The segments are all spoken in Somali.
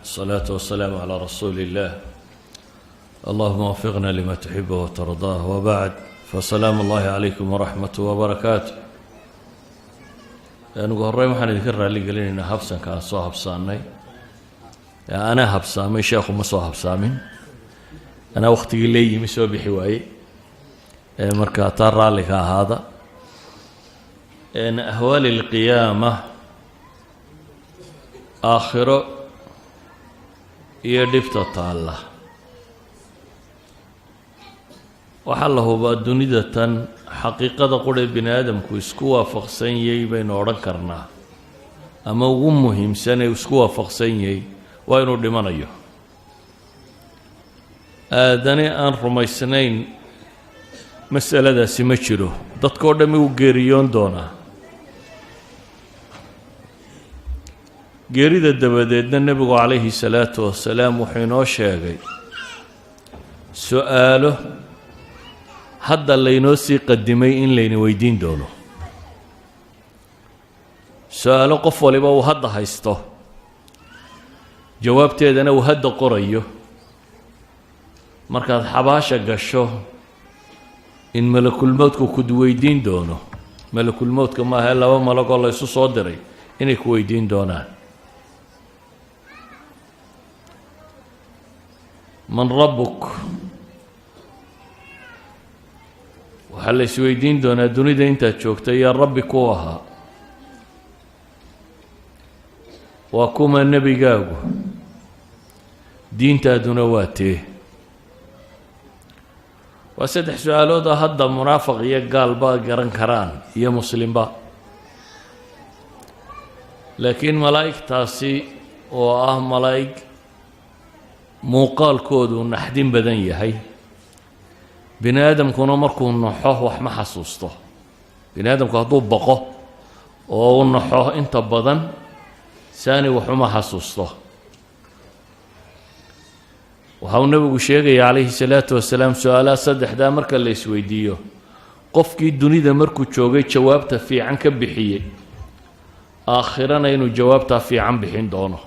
الصلاة والسلام على رسول الله. اللهم وفقنا لما تحبه وترضاه، وبعد، فسلام الله عليكم ورحمته وبركاته. Ugu horreyn waxaan idinka raali gelinaynaa habsanka aan soo habsaanay. Anaa habsaamay, sheekhu ma soo habsaamin. Anaa waktigii lee yimi soo bixi waayey, marka taa raalli ka ahaada. أهوال القيامة, aakhiro iyo dhibta taalla. Waxaa la hubaa dunida tan xaqiiqada quree bini aadamku isku waafaqsan yahay baynu odhan karnaa, ama ugu muhiimsan ee isku waafaqsan yahay, waa inuu dhimanayo. Aadane aan rumaysnayn masaladaasi ma jiro. Dadkao dhammi wuu geeriyoon doonaa. Geerida dabadeedna nebigu calayhi salaatu wasalaam wuxuu inoo sheegay su-aalo hadda laynoo sii qadimay in layna weydiin doono, su-aalo qof waliba uu hadda haysto, jawaabteedana uu hadda qorayo. Markaad xabaasha gasho in malakulmowdku ku weydiin doono. Malakulmowdka maaha, laba malagoo la ysu soo diray inay ku weydiin doonaan: من ربك. Waxaa la isweydiin doonaa dunida intaad joogtay yaa rabbi ku ahaa, waa kuma nebigaagu, diintaaduna waa tee. Waa saddex su-aalood oo hadda munaafiq iyo gaalba garan karaan iyo muslimba, laakiin malaa'igtaasi oo ah malaa'ig muuqaalkoodu naxdin badan yahay, bini aadamkuna markuu naxo wax ma xasuusto. Bini aadamku hadduu baqo oo u naxo, inta badan saani wax uma xasuusto. Waxa uu nebigu sheegaya calayhi salaatu wasalaam, su-aalaha saddexdaa marka la isweydiiyo, qofkii dunida markuu joogay jawaabta fiican ka bixiyey, aakhirana inuu jawaabtaa fiican bixin doono,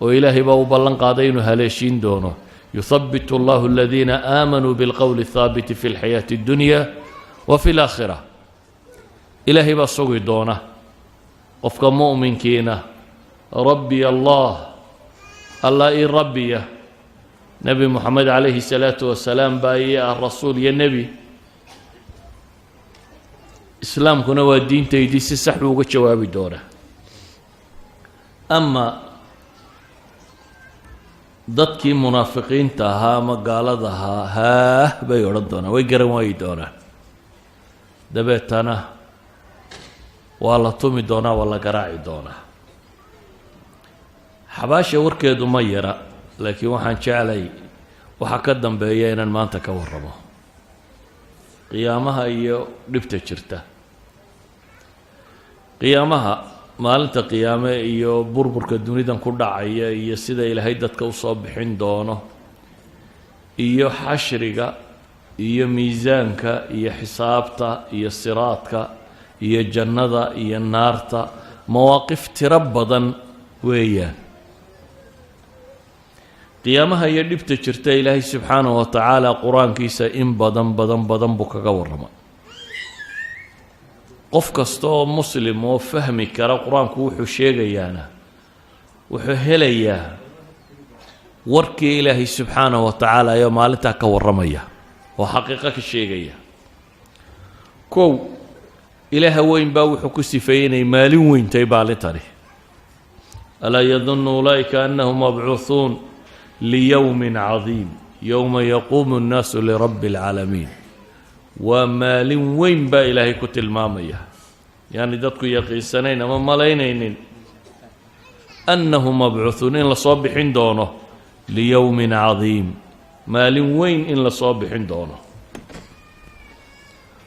oo ilaahay baa u ballan qaaday inuu haleeshiin doono. يثبت الله الذين آمنوا بالقول الثابت في الحياة الدنيا وفي الآخرة. Ilaahay baa sugi doona qofka mu'minkiina. ربي الله, Allah ii rabbiya, Nebi Moxamed calayhi salaatu wasalaam baa ii ah rasuul iyo nebi, islaamkuna waa diintaydii. Si sax buu uga jawaabi doonaa. Ama dadkii munaafiqiinta ahaa ama gaalada ahaa, haah bay odhan doonaan, way garan waayi doonaan. Dabeetana waa la tumi doonaa, waa la garaaci doonaa. Xabaasha warkeedu ma yara, laakiin waxaan jeclay waxaa ka dambeeya inaan maanta ka warramo, qiyaamaha iyo dhibta jirta qiyaamaha, maalinta qiyaame iyo burburka dunidan ku dhacaya, iyo sida Ilaahay dadka usoo bixin doono, iyo xashriga iyo miisaanka iyo xisaabta iyo siraadka iyo jannada iyo naarta. Mawaaqif tiro badan weeyaan qiyaamaha iyo dhibta jirta. Ilaahay subxaanahu wa tacaala qur-aankiisa in badan badan badan buu kaga warrama. Qof kasta oo muslim oo fahmi kara qur-aanku wuxuu sheegayaana wuxuu helayaa warkii Ilaahay subxaanahu wa tacaala ayoo maalintaa ka warramaya oo xaqiiqo ka sheegaya. Kow, Ilaaha weyn baa wuxuu ku sifeeyey inay maalin weyntahay maalintani. ألا يظن أولئك أنهم مبعوثون ليوم عظيم يوم يقوم الناس لرب العالمين. Waa maalin weyn baa Ilaahay ku tilmaamaya, yaani dadku yaqiinsanayn ama malaynaynin أنهم مبعوثون, in lasoo bixin doono, ليوم عظيم, maalin weyn in lasoo bixin doono.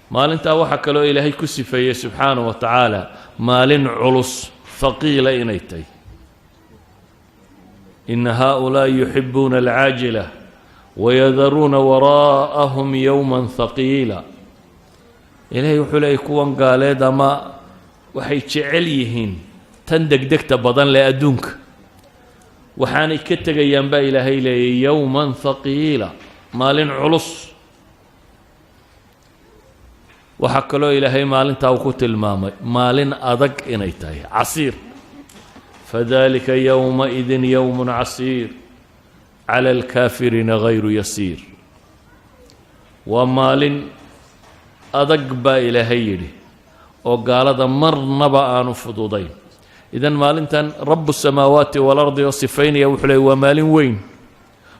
Maalintaa waxaa kaloo Ilaahay ku sifeeyey subxaanahu wa tacaala maalin culus, thaqiila inay tahay. إن هؤلاء يحبون العاجلة ويذرون وراءهم يوما ثقيلا. Ilaahay wuxuu leeyay, kuwan gaaleed ama waxay jecel yihiin tan degdegta badan leh adduunka. Waxaanay ka tegayaan baa Ilaahay leeyay yowman thaqiila, maalin culus. Waxaa kaloo Ilaahay maalintaa uu ku tilmaamay maalin adag inay tahay, casiir. Fadalika yowmaidin yowmun casiir cala alkaafiriina gayru yasiir. Waa maalin adag baa Ilaahay yidhi oo gaalada marnaba aanu fududayn. Idan maalintan rabu samaawaati waalardi oo sifaynaya wuxuu leey waa maalin weyn,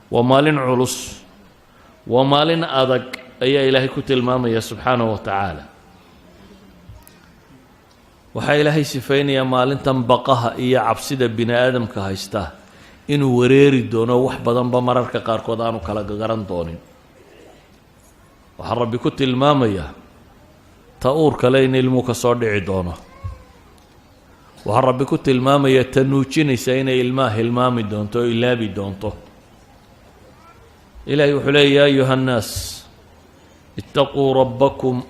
waa maalin culus, waa maalin adag ayaa Ilaahay ku tilmaamaya subxaanahu wa tacaala. Waxaa Ilaahay sifaynayaa maalintan baqaha iyo cabsida bini aadamka haysta inuu wareeri doono, wax badanba mararka qaarkood aanu kala garan doonin. Waxaa Rabbi ku tilmaamayaa ta uurkale in ilmuu ka soo dhici doono. Waxaa Rabbi ku tilmaamayaa ta nuujinaysa inay ilmaha hilmaami doonto oo ilaabi doonto. Ilahay wuxuu leeya: ya ayuha annaas, ittaquu rabbakum,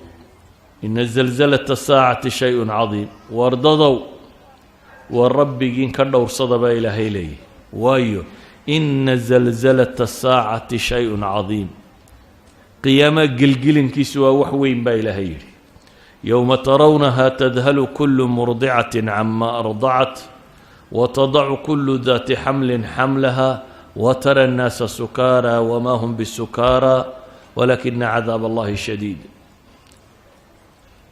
ina zalzalata saacati shay-un cadiim. Wardadow, waa Rabbigiin ka dhowrsada baa Ilaahay leeyahy, waayo ina zalzalata saacati shay-un cadiim. Qiyaamaha gelgelinkiisu waa wax weyn baa Ilaahay yidhi. Yowma tarawnaha tadhalu kulu murdicatin cama ardacat watadacu kulu daati xamlin xamlaha watara annaasa sukaara wma hum bisukaara walakina cadaab allahi shadiid.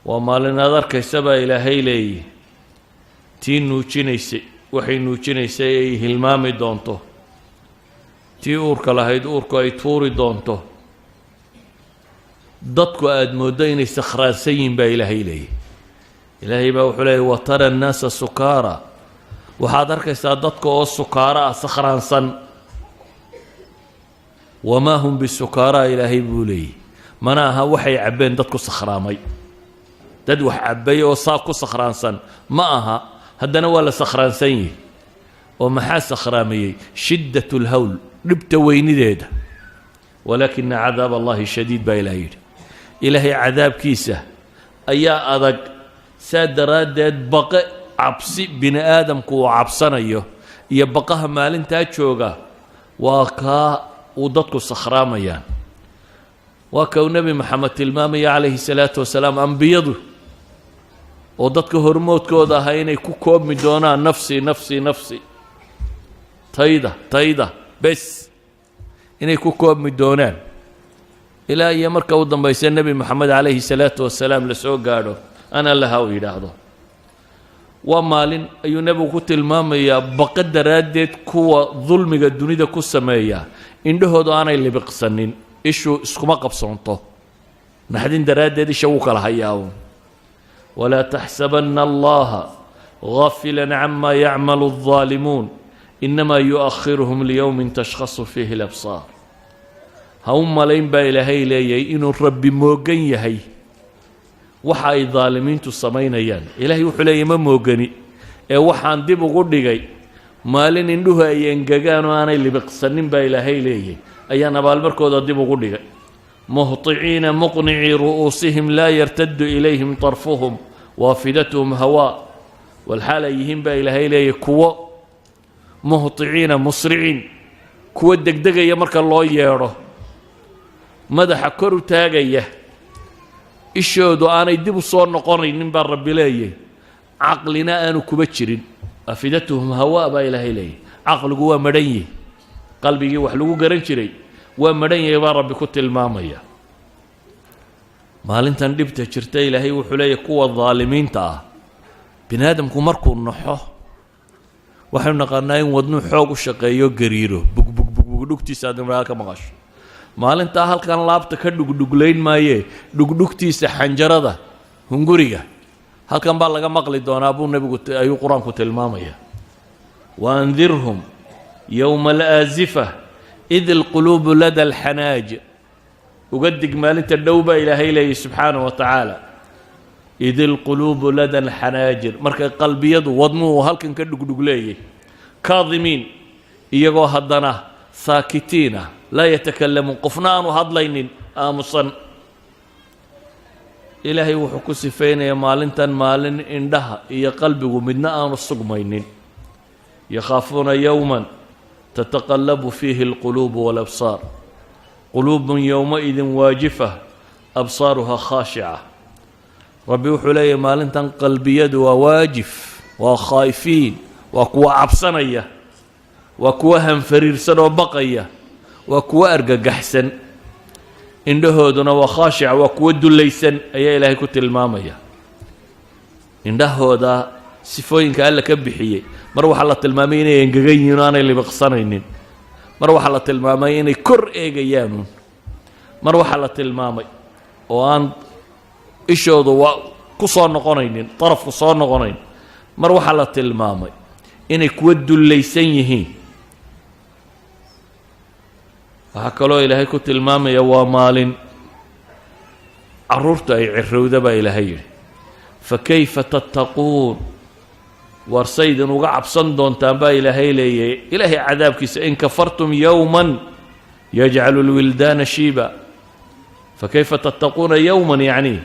Waa maalin aad arkaysa baa Ilaahay leeyihi tii nuujinaysay waxay nuujinaysay ay hilmaami doonto, tii uurka lahayd uurku ay tuuri doonto, dadku aada mooddo inay sakhraansan yihin baa Ilaahay leeyahy. Ilaahay baa wuxuu leeyay: watara annaasa sukaara, waxaad arkaysaa dadka oo sukaara ah, sakhraansan. Wamaa hum bisukaara, Ilaahay buu leeyay, mana aha waxay cabbeen dadku sakhraamay. Dad wax cabbay oo saa ku sakhraansan ma aha, haddana waa la sakhraansan yihi. Oo maxaa sakhraamayey? Shiddat lhawl, dhibta weynideeda. Walaakina cadaab allahi shadiid baa Ilahay yidhi. Ilaahay cadaabkiisa ayaa adag. Saa daraaddeed baqe, cabsi bini aadamku uu cabsanayo iyo baqaha maalintaa jooga waa kaa uu dadku sakhraamayaan. Waa ka uu Nebi Maxamed tilmaamaya calayhi salaatu wasalaam ambiyadu oo dadka hormoodkooda ahaa inay ku koobmi doonaan nafsi, nafsi, nafsi, tayda, tayda bes inay ku koobmi doonaan, ilaa iyo marka u dambaysa Nebi Moxamed calayhi salaatu wasalaam la soo gaadho, ana laha uu yidhaahdo. Waa maalin ayuu nebigu ku tilmaamayaa baqa daraaddeed kuwa dulmiga dunida ku sameeya indhahoodu aanay libiqsanin, ishu iskuma qabsoonto naxdin daraaddeed, isha wuu kala hayaa uun. Walaa taxsabana allaha gaafila cama yacmalu الظaalimuun, inamaa yu'akhiruhum liyowmin tashkhasu fiihi alabsaar. Ha u malayn baa Ilaahay leeyahay inuu Rabbi moogan yahay waxa ay daalimiintu samaynayaan. Ilaahay wuxuu leeyahy ma moogani ee waxaan dib ugu dhigay maalin indhuhu ay engegaan oo aanay libiqsanin baa Ilaahay leeyahay ayaan abaalmarkooda dib ugu dhigay. Muhطiciina muqnicii ru'uusihim, laa yartadu ilayhim طarfuhum waafidatuhum hawaa. Walxaal ay yihiin baa Ilaahay leeyahy kuwo muhطiciina musriciin, kuwo degdegaya marka loo yeedho, madaxa kor u taagaya, ishoodu aanay dib u soo noqonaynin baa Rabbi leeyahy, caqlina aanu kuba jirin. Afidatuhum hawaa baa Ilaahay leeyahy. Caqligu waa madhan yihi, qalbigii wax lagu garan jiray waa madhan yahay baa Rabbi ku tilmaamaya. Maalintan dhibta jirta Ilaahay wuxuu leeyahy kuwa daalimiinta ah. Bini aadamku markuu naxo waxaynu naqaanaa in wadnuu xoog u shaqeeyo, gariiro, bugbug bugbug, dhugtiisa aad markaa ka maqasho. Maalintaa halkan laabta ka dhugdhuglayn maayee, dhugdhugtiisa xanjarada hunguriga halkan baa laga maqli doonaa buu nebigu ayuu Qur-aanku tilmaamaya. Waandirhum yowma alaazifa id alquluubu lada alxanaaj. Uga dig maalinta dhow baa Ilaahay leeyahy subxaanaه wa tacaala. Id ilquluubu lada alxanaajir, markay qalbiyadu wadnuhu halkan ka dhugdhug leeyay. Kaadimiin, iyagoo haddana saakitiin ah, laa yatakalamuun, qofna aanu hadlaynin, aamusan. Ilaahay wuxuu ku sifaynayaa maalintan maalin indhaha iyo qalbigu midna aanu sugmaynin. Yakhaafuuna yowman Tataqallabu fiihi alquluubu walabsaar, quluubun yowmaidin waajifa, absaaruha khaashica. Rabbi wuxuu leeyahy, maalintan qalbiyadu waa waajif, waa khaa'ifiin, waa kuwa cabsanaya, waa kuwa hanfariirsan oo baqaya, waa kuwa argagaxsan. Indhahooduna waa khaashica, waa kuwa dullaysan ayaa Ilaahay ku tilmaamaya. Indhahooda sifooyinka Alla ka bixiyey, mar waxaa la tilmaamay inay engegan yihiin o aanay libiqsanaynin, mar waxaa la tilmaamay inay kor eegayaanuun, mar waxaa la tilmaamay oo aan ishoodu waa ku soo noqonaynin, darafku soo noqonayn, mar waxaa la tilmaamay inay kuwa dullaysan yihiin. Waxaa kaloo Ilaahay ku tilmaamaya waa maalin carruurta ay cirowda baa Ilaahay yidhi. Fa kayfa tattaquun? War saydin uga cabsan doontaan baa Ilaahay leeyahay, Ilaahay cadaabkiisa, in kafartum yowman yajcalu lwildaana shiiba. Fa kayfa tattaquuna yowman, yacni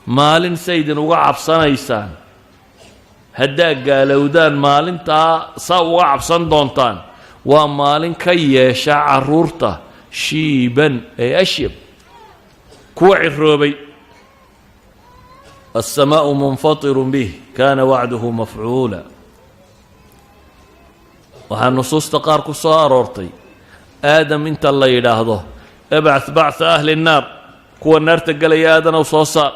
maalin saydin uga cabsanaysaan haddaa gaalowdaan, maalintaa saa uga cabsan doontaan? Waa maalin ka yeesha carruurta shiiban ee ashyab, kuwa ciroobay. Alsamaau munfatirun bih, kaana wacduhu mafcuula. Waxaa nusuusta qaar ku soo aroortay Aadam inta la yidhaahdo: "Ibcath bactha ahli nnaar", kuwa naarta gelaya Aadanow soo saar.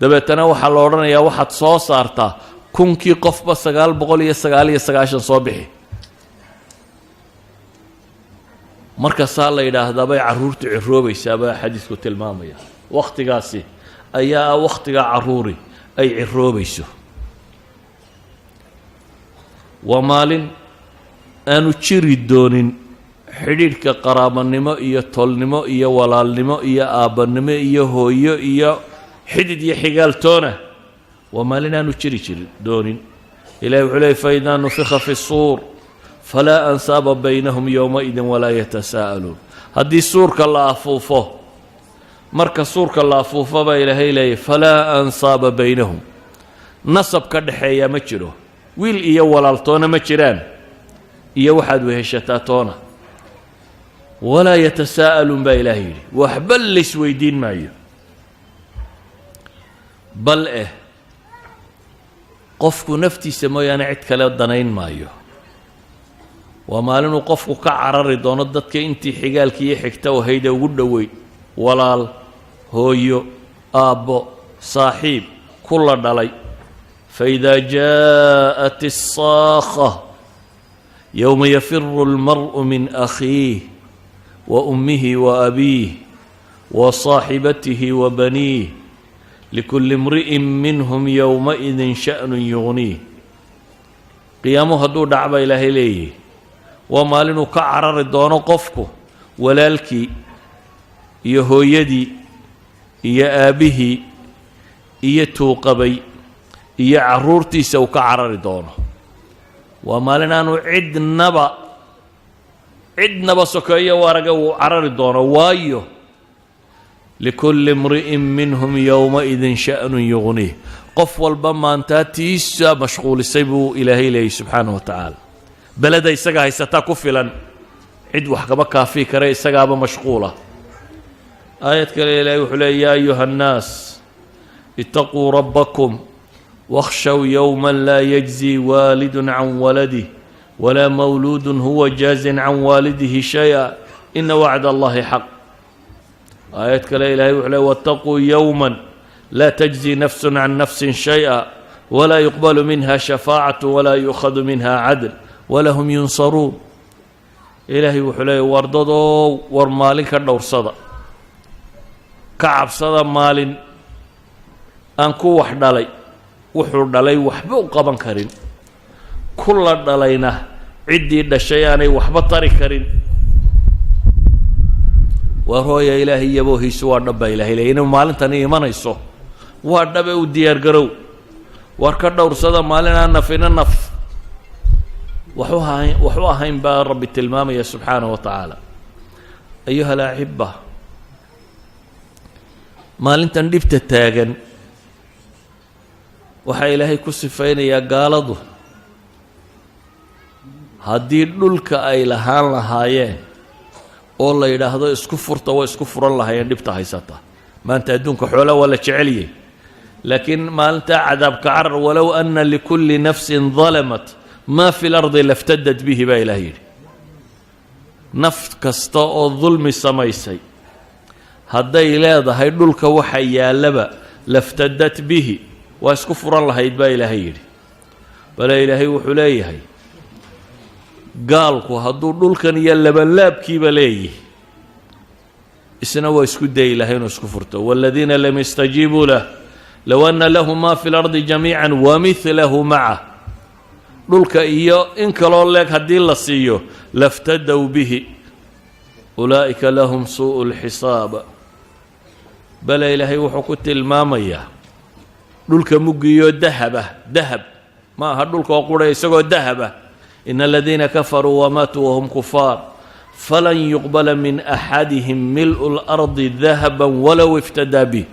Dabeetana waxaa la odhanayaa: "Waxaad soo saartaa 1000-kii qofba 999 soo bixi." Markaasaa la yidhaahdaa bay carruurtu ciroobaysaa baa xadiisku tilmaamaya. Wakhtigaasi ayaa ah wakhtiga carruuri ay ciroobayso. Waa maalin aanu jiri doonin xidhiidhka qaraabanimo iyo tolnimo iyo walaalnimo iyo aabbannimo iyo hooyo iyo xidid iyo xigaaltoona. Waa maalin aanu jiri jirin doonin. Ilahi wuxuu leey: "Faidaa nufika fi suur falaa ansaaba baynahum yowmaidin walaa yatasaa'aluun." Haddii suurka la afuufo, marka suurka la afuufo baa Ilaahay leeyay, falaa ansaaba baynahum, nasab ka dhexeeya ma jiro, wiil iyo walaaltoona ma jiraan iyo waxaad weheshataa toona. Walaa yatasaa'aluun baa Ilaahay yidhi, waxba laysweydiin maayo. Bal eh qofku naftiisa mooyaane cid kale danayn maayo. Waa maalinuu qofku ka carari doono dadka intii xigaalkii iyo xigta wahayde ugu dhoweyd, walaal, hooyo, aabbo, saaxiib, ku la dhalay. Faidaa jaءat الsaakha yowma yafiru اlmar'u min akhiih wa ummihi wa abiih wa saaxibatihi wa baniih, likulli imri'in minhum yowmaidin sha'nun yugniih. Qiyaamuhu hadduu dhac baa Ilaahay leeyihi, waa maalinuu ka carari doono qofku walaalkii iyo hooyadii iyo aabbihii iyo tuuqabay iyo carruurtiisa uu ka carari doono. Waa maalin aanu cidnaba cidnaba sokeeyo u araga uu carari doono, waayo likulli imri'in minhum yowmaidin sha'nun yugniih, qof walba maantaa tiisa mashquulisay buu Ilaahay leeyay subxaanahu wa tacaala. Beleda isaga haysataa ku filan, cid wax kama kaafii kare, isagaaba mashquula. Aayad kale Ilaahay wuxuu leey: "Yaa ayuha annaas, itaquu rabbakum wakhshow yowma laa yajzi waalidun can waladih walaa mawluudun huwa jaazin can waalidihi shay-a, ina wacd Allahi xaq." Aayad kale Ilahay wuxuu ley: "Waataquu yowma laa tajzi nafsun can nafsin shay-a walaa yuqbalu minha shafaacatu walaa yu'khadu minha cadl walahum yunsaruun." Ilaahay wuxuu leeyay: "War dadow, war maalin ka dhowrsada, ka cabsada, maalin aan ku wax dhalay wuxuu dhalay waxba u qaban karin, ku la dhalayna ciddii dhashay aanay waxba tari karin." Waar hooya, Ilaahay yaboohiisu waa dhab baa Ilahay leey. Inuu maalintani imanayso waa dhabe, u diyaargarow. War ka dhowrsada maalin aan nafina naf wax u ahayn, wax u ahayn baa Rabbi tilmaamaya subxaanahu wa tacaala. Ayuha alaxiba, maalintan dhibta taagan waxaa Ilaahay ku sifaynayaa gaaladu Haddii dhulka ay lahaan lahaayeen oo la yidhaahdo isku furta, waa isku furan lahaayeen. Dhibta haysata maanta adduunka, xoolaa waa la jeceliyey, laakiin maalintaa cadaabka carar. ولو أن لكل نفس ظلمت ما في الأرض لافتدت به, baa Ilaah yidhi. Naf kasta oo dulmi samaysay hadday leedahay dhulka waxa yaallaba, لافتدت به, waa isku furan lahayd, baa Ilaahay yidhi. Bale Ilaahay wuxuu leeyahay, gaalku hadduu dhulkan iyo labanlaabkiiba leeyihi, isna waa isku dayi lahay inuu isku furto. والذين لم يستجيبوا له لو أن لهم ما في الأرض جميعا ومثله معه, dhulka iyo in kaloo leeg haddii la siiyo, لافتدوا به أولئك لهم سوء الحساب. Bale Ilaahay wuxuu ku tilmaamayaa dhulka muggiyo dahaba. Dahab ma aha dhulka oo qura, isagoo dahaba. إن الذين كفروا وماتوا وهم كفار فلن يقبل من أحدهم ملء الأرض ذهبا ولو افتدى به.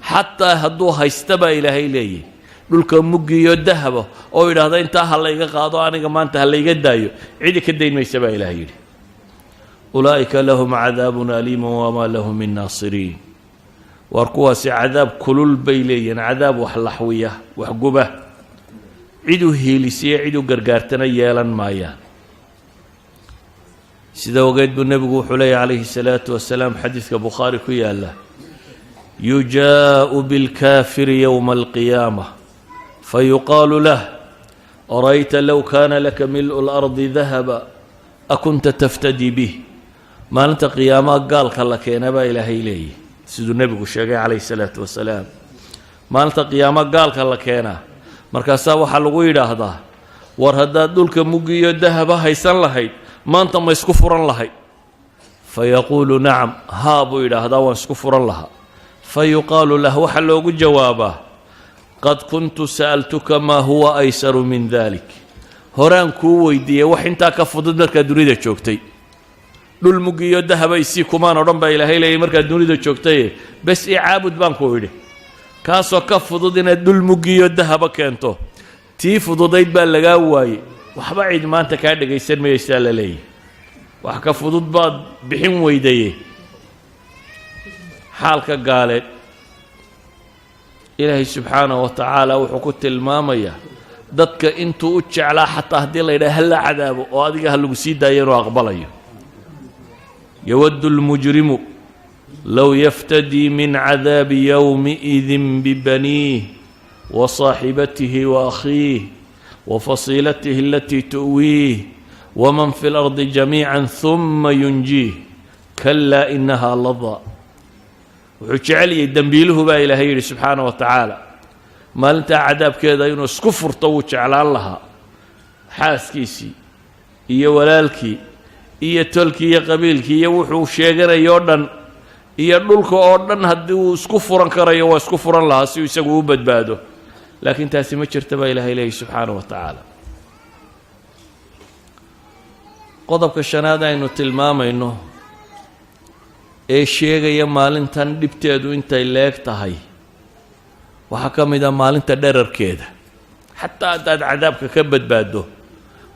Xataa hadduu haysta, baa Ilaahay leeyahy, dhulka muggiyo dahaba oo yidhaahda intaa ha layga qaado, aniga maanta ha layga daayo, cidi ka dayn maysa, baa Ilahay yidhi. أولئك لهم عذاب أليم وما لهم من ناصرين. Waar kuwaasi cadaab kulul bay leeyihiin, cadaab wax laxwiya, wax guba. Cid u hiilisiya, cid u gargaartana yeelan maayaan. Sida ogeed buu nebigu wuxuu leeyahy calayhi الsalaatu wasalaam, xadiidka Bukhaari ku yaala: يجاء بالكافر يوم القيامة فيقال له: أرأيت لو كان لك ملء الأرض ذهبا أكنت تفتدي به؟ Maalinta qiyaamaha gaalka la keena, baa Ilaahay leeyahy, siduu nebigu sheegay calayhi salaatu wasalaam. Maalinta qiyaamo gaalka la keenaa, markaasaa waxaa lagu yidhaahdaa: war haddaad dhulka muggiyo dahaba haysan lahayd, maanta ma isku furan lahayd? فيقول نعم, haa, buu yidhaahdaa, waan isku furan lahaa. فيقال له, waxaa loogu jawaabaa: قد كنت سألتك ما هو أيسر من ذلك. Horaan kuu weydiiyey wax intaa ka fudud markaad dunida joogtay. Dhul muggiyo dahaba isii kumaan odhan, baa Ilaahay leeyay, markaad dunida joogtaye, bes i caabud baan ku idhi, kaasoo ka fudud inaad dhul muggiyo dahaba keento. Tii fududayd baa lagaa waayey. Waxba cid maanta kaa dhegaysan mayaysaa, la leeyahy. Wax ka fudud baad bixin weydaye. Xaalka gaaleed Ilaahay subxaanahu wa tacaala wuxuu ku tilmaamayaa dadka intuu u jeclaa, xataa haddii la yidhaha hala cadaabo oo adiga ha lagu sii daayo, inuu aqbalayo. يود المجرم لو يفتدي من عذاب يومئذ ببنيه وصاحبته وأخيه وفصيلته التي تؤويه ومن في الأرض جميعا ثم ينجيه كلا إنها لظى. Wuxuu jeceliyay dembiiluhu, baa Ilaahay yidhi subxaana wa tacaala, maalintaa cadaabkeeda inuu isku furto wuu jeclaan lahaa, xaaskiisii iyo walaalkii iyo tolkii iyo qabiilkii iyo wuxuu sheeganayo o dhan iyo dhulka oo dhan. Haddii uu isku furan karayo, waa isku furan lahaa si uu isagu u badbaado. Laakiin taasi ma jirta, baa Ilaahay leeyahy subxaana wa tacaala. Qodobka shanaad aynu tilmaamayno ee sheegaya maalintan dhibteedu intay leeg tahay waxaa ka mid ah maalinta dherarkeeda. Xataa haddaad cadaabka ka badbaaddo,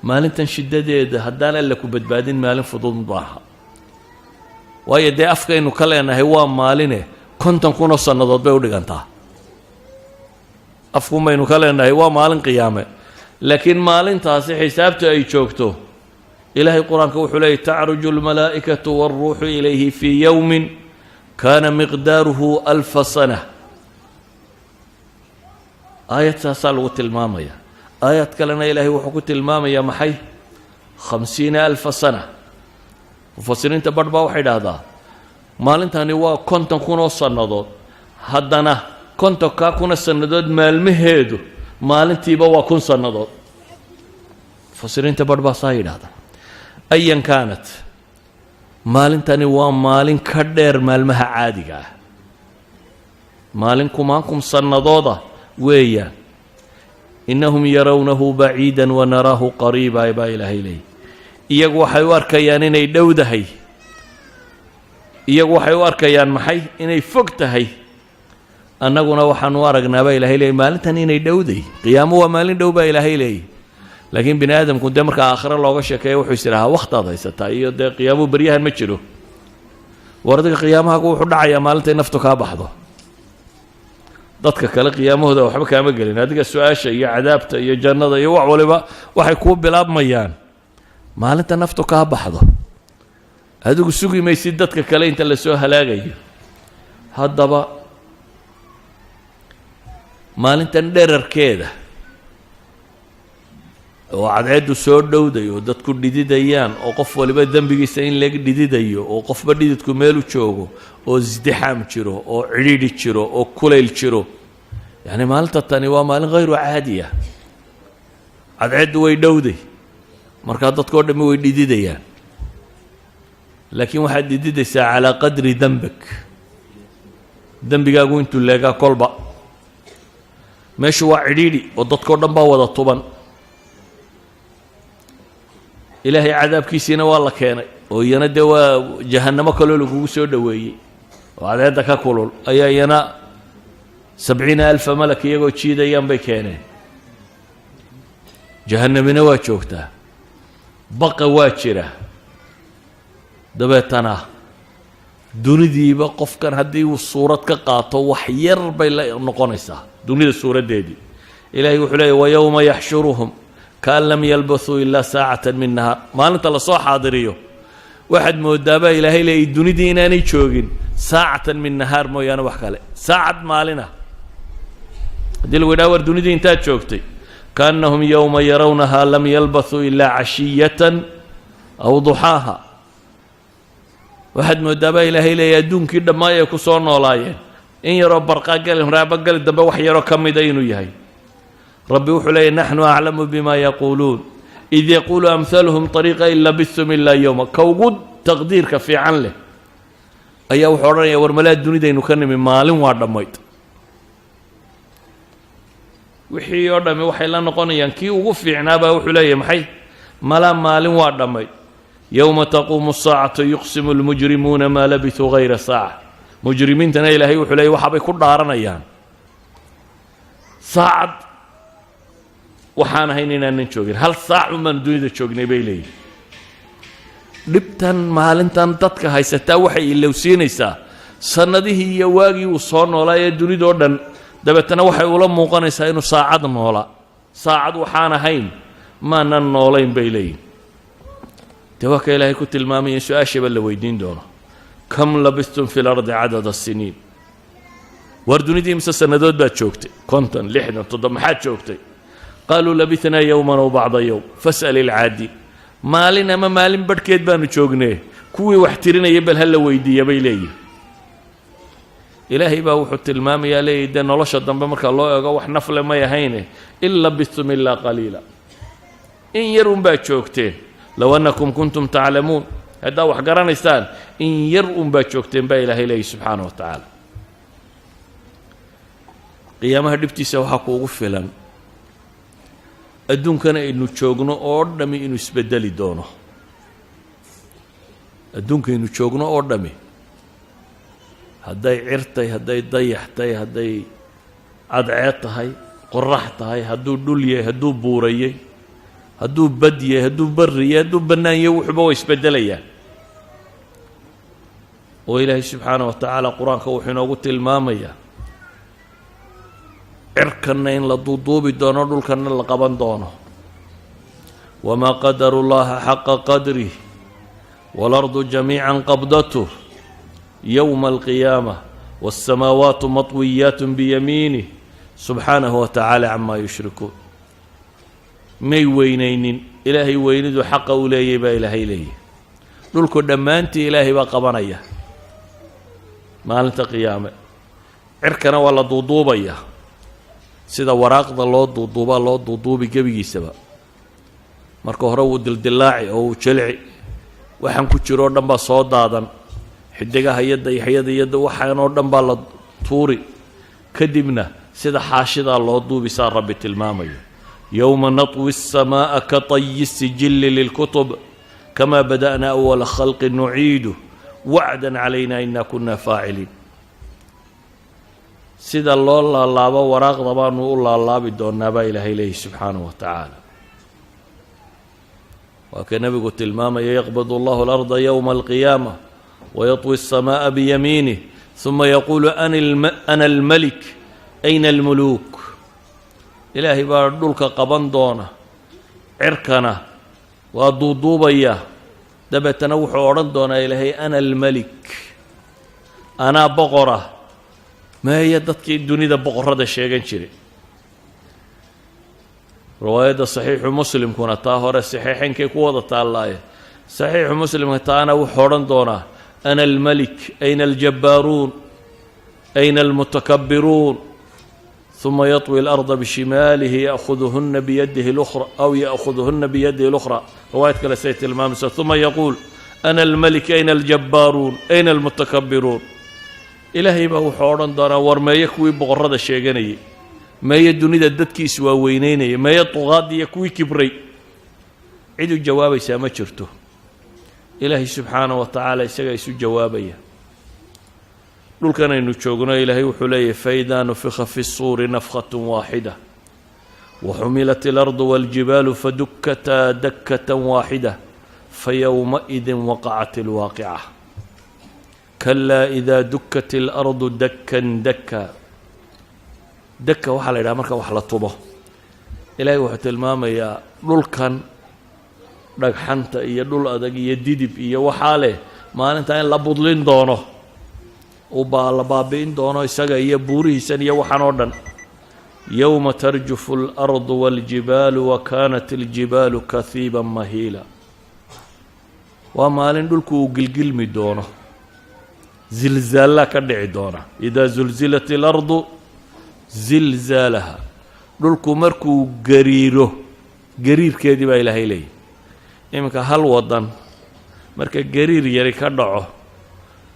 maalintan shiddadeeda haddaan Alla ku badbaadin, maalin fudud maaha. Waayo dee afkaynu ka leenahay waa maaline, 50,000 oo sannadood bay u dhigantaa. Afkuun baynu ka leenahay waa maalin qiyaame, laakiin maalintaasi xisaabta ay joogto, Ilaahay qur-aanka wuxuu leeyay: تعرج الملائكة والروح إليه في يوم كان مقداره ألف سنة. Aayad saasaa lagu tilmaamaya. Aayad kalena Ilaahay wuxuu ku tilmaamayaa maxay? 50,000 سنة. Mufasiriinta barh baa waxay idhaahdaa maalintani waa 50,000 oo sannadood. Haddana 50-kaa kuna sannadood maalmaheedu maalintiiba waa 1000 sannadood. Mufasiriinta barh baa saa yidhaahda. أيا كانت, maalintani waa maalin ka dheer maalmaha caadiga ah, maalin kumaankum sannadooda weeyaan. إنهم يرونه بعيدا ونراه قريبا, baa Ilaahay leeyay. Iyagu waxay u arkayaan inay dhowdahay, iyagu waxay u arkayaan maxay? Inay fog tahay. Annaguna waxaanu aragnaa, baa Ilahay leeyay, maalintan inay dhowday. Qiyaamo waa maalin dhow, baa Ilaahay leeyay. Laakiin bini aadamku dee marka aakhiro looga sheekeeya, wuxuu is idhahaa wakhtaad haysataa iyo dee qiyaamuhu beryahan ma jiro. War adiga qiyaamahagu wuxuu dhacayaa maalintay naftu kaa baxdo. Dadka kale qiyaamahooda waxba kaama gelin. Adiga su-aasha iyo cadaabta iyo jannada iyo wax waliba waxay kuu bilaabmayaan maalinta naftu kaa baxdo. Adigu sugi maysid dadka kale inta lasoo halaagayo. Haddaba maalintan dherarkeeda oo cadceeddu soo dhowday oo dadku dhididayaan, oo qof waliba dembigiisa in laga dhididayo, oo qofba dhididku meelu joogo, oo isdixaam jiro, oo cidhiidhi jiro, oo kulayl jiro, yacni maalinta tani waa maalin hayru caadiya. Cadceeddu way dhowday, markaa dadkao dhammi way dhididayaan, laakiin waxaad dhididaysaa calaa qadri dembak, dembigaagu intuu leegaa kolba. Meeshu waa cidhiidhi oo dadkao dhan baa wada tuban. Ilaahay cadaabkiisiina waa la keenay, oo iyana dee waa jahannamo kaloo lagugu soo dhoweeyey oo cadceedda ka kulul ayaa iyana 70,000 malak iyagoo jiidayaan bay keeneen. Jahannamina waa joogtaa, baqa waa jira. Dabeetana dunidiiba qofkan haddii uu suurad ka qaato, wax yar bay la noqonaysaa dunida suuraddeedii. Ilaahay wuxuu leeyay: ويوم يحشرهم كأن لم يلبثوا إلا ساعة من نهار. Maalinta lasoo xaadiriyo waxaad moodaabaa Ilaahay leeyay dunidii inaanay joogin ساعة من نهار mooyaane wax kale, saacad maalina. Haddii lagu yidhaha: "War dunidii intaad joogtay?" كأنهم يوم يرونها لم يلبثوا إلا عشية أو ضحاها. Waxaad moodaabaa Ilaahay leeyahy adduunkii dhammaay ay ku soo noolaayeen in yaroo barqaa gali horaaba gali dambe wax yaroo ka mida inuu yahay. Rabbi wuxuu leeyahy: نحن أعلم بما يقولون إذ يقول أمثلهم طريقة إن لبثتم إلا يوما. Ka ugu taqdiirka fiican leh ayaa wuxuu odhanaya: "War malaa dunidaynu ka nimi maalin waa dhammayd." Wixii oo dhammi waxay la noqonayaan, kii ugu fiicnaabaa wuxuu leeyahay: "Maxay malaa maalin waa dhammayd." يوم تقوم الساعة يقسم المجرمون ما لبثوا غير ساعة. Mujrimiintana Ilaahay wuxuu leeyay waxaabay ku dhaaranayaan saacad waxaan ahayn inaanan joogin, hal saac un baanu dunida joognay, bay leeyihin. Dhibtan maalintan dadka haysataa waxay ilowsiinaysaa sannadihii iyo waagii uu soo noolaa ee dunidoo dhan. Dabeetana waxay ula muuqanaysaa inuu saacad noolaa. "Saacad waxaan ahayn maanan noolayn," bay leeyihin. Dee waa ka Ilaahay ku tilmaamaya in su-aashaba la weydiin doono: كم لبثتم في الأرض عدد سنين. War dunidii mise sannadood baad joogtay? 50, 60, 7, maxaad joogtay? قالوا لبثنا يوما أو بعض يوم فاسأل العادين. Maalin ama maalin barhkeed baanu joognee, kuwii wax tirinaya bal ha la weydiiya, bay leeyihin. Ilaahay baa wuxuu tilmaamayaa, leeyahy dee nolosha dambe marka loo eego wax nafle may ahayne. إن لبثتم إلا قليلا, in yar unbaad joogteen. لو أنكم كنتم تعلمون, haddaa wax garanaysaan, in yar unbaad joogteen, baa Ilaahay leeyahy subxaana wa tacaala. Qiyaamaha dhibtiisa waxaa kuugu filan adduunkan aynu joogno oo dhami inuu isbedeli doono. Adduunkaynu joogno oo dhami, hadday cirtay, hadday dayaxtay, hadday cadceed tahay, qorax tahay, hadduu dhul yahay, hadduu buurayay, hadduu bad yahay, hadduu barri yahay, hadduu bannaan yahay, wuxuba way isbeddelayaan. Oo Ilaahay subxaana wa tacaala qur-aanka wuxuu inoogu tilmaamayaa cirkanna in la duuduubi doono, dhulkanna la qaban doono. وما قدروا الله حق قدره والأرض جميعا قبضته يوم القيامة والسماوات مطويات بيمينه سبحانه وتعالى عما يشركون. May weynaynin Ilaahay weynidu xaqa u leeyay, baa Ilaahay leeyahy. Dhulku dhammaantii Ilaahay baa qabanaya maalinta qiyaame, cirkana waa la duuduubaya. Sida waraaqda loo duuduubaa loo duuduubi gebigiisaba. Marka hore wuu dildilaaci oo wuu jilci, waxaan ku jiro o dhan baa soo daadan, xidigaha iyo dayaxyada iyo waxaan oo dhan baa la tuuri. Kadibna sida xaashidaa loo duubisaa Rabbi tilmaamayo: يوم نطوي السماء كطي السجل للكتب كما بدأنا أول خلق نعيده وعدا علينا إنا كنا فاعلين. Sida loo laalaabo waraaqda baanu u laalaabi doonaa, baa Ilaahay leeyahy subxaanahu wa tacaala. Waa ka Nebigu tilmaamaya: يقبض الله الأرض يوم القيامة ويطوي السماء بيمينه ثم يقول: أنا الملك، أين الملوك؟ Ilaahay baa dhulka qaban doona, cirkana waa duuduubaya. Dabeetana wuxuu odhan doonaa Ilaahay: "أنا الملك", anaa boqora. Meeya dadkii dunida boqorrada sheegan jiray? Riwaayadda Saxiixu Muslimkuna, taa hore saxiixaynkay ku wada taallaaye, Saxiixu Muslimka taana wuxuu odhan doonaa: "أنا الملك، أين الجبارون؟ أين المتكبرون؟" ثم يطوي الأرض بشماله يأخذهن بيده الأخرى أو يأخذهن بيده الأخرى, riwaayad kale say tilmaamaysa. ثم يقول: "أنا الملك، أين الجبارون؟ أين المتكبرون؟" Ilaahay baa wuxuu odhan doonaa: war meeye kuwii boqorrada sheeganayay? Meeye dunida dadkiis waaweyneynaya? Meeye duqaadiya kuwii kibray? Cid u jawaabaysaa ma jirto. Ilaahay subxaana wa tacaala isagaa isu jawaabaya. Dhulkan aynu joogno, Ilaahay wuxuu leeyahy: فإذا نفخ في الصور نفخة واحدة وحملت الأرض والجبال فدكتا دكة واحدة فيومئذ وقعت الواقعة. كلا إذا دكت الأرض دكا دكا. Daka waxaa la yidhaha marka wax la tumo. Ilaahay wuxuu tilmaamayaa dhulkan dhagxanta iyo dhul adag iyo didib iyo waxaa leh maalintaa in la budlin doono, uu baa la baabi'in doono isaga iyo buurihiisan iyo waxaan oo dhan. يوم ترجف الأرض والجبال وكانت الجبال كثيبا مهيلا. Waa maalin dhulku uu gilgilmi doono, zilzaallaa ka dhici doona. إذا زلزلت الأرض زلزالها, dhulku markuu gariiro gariirkeedii baa Ilaahay leeyahy. Iminka hal wadan marka gariir yari ka dhaco,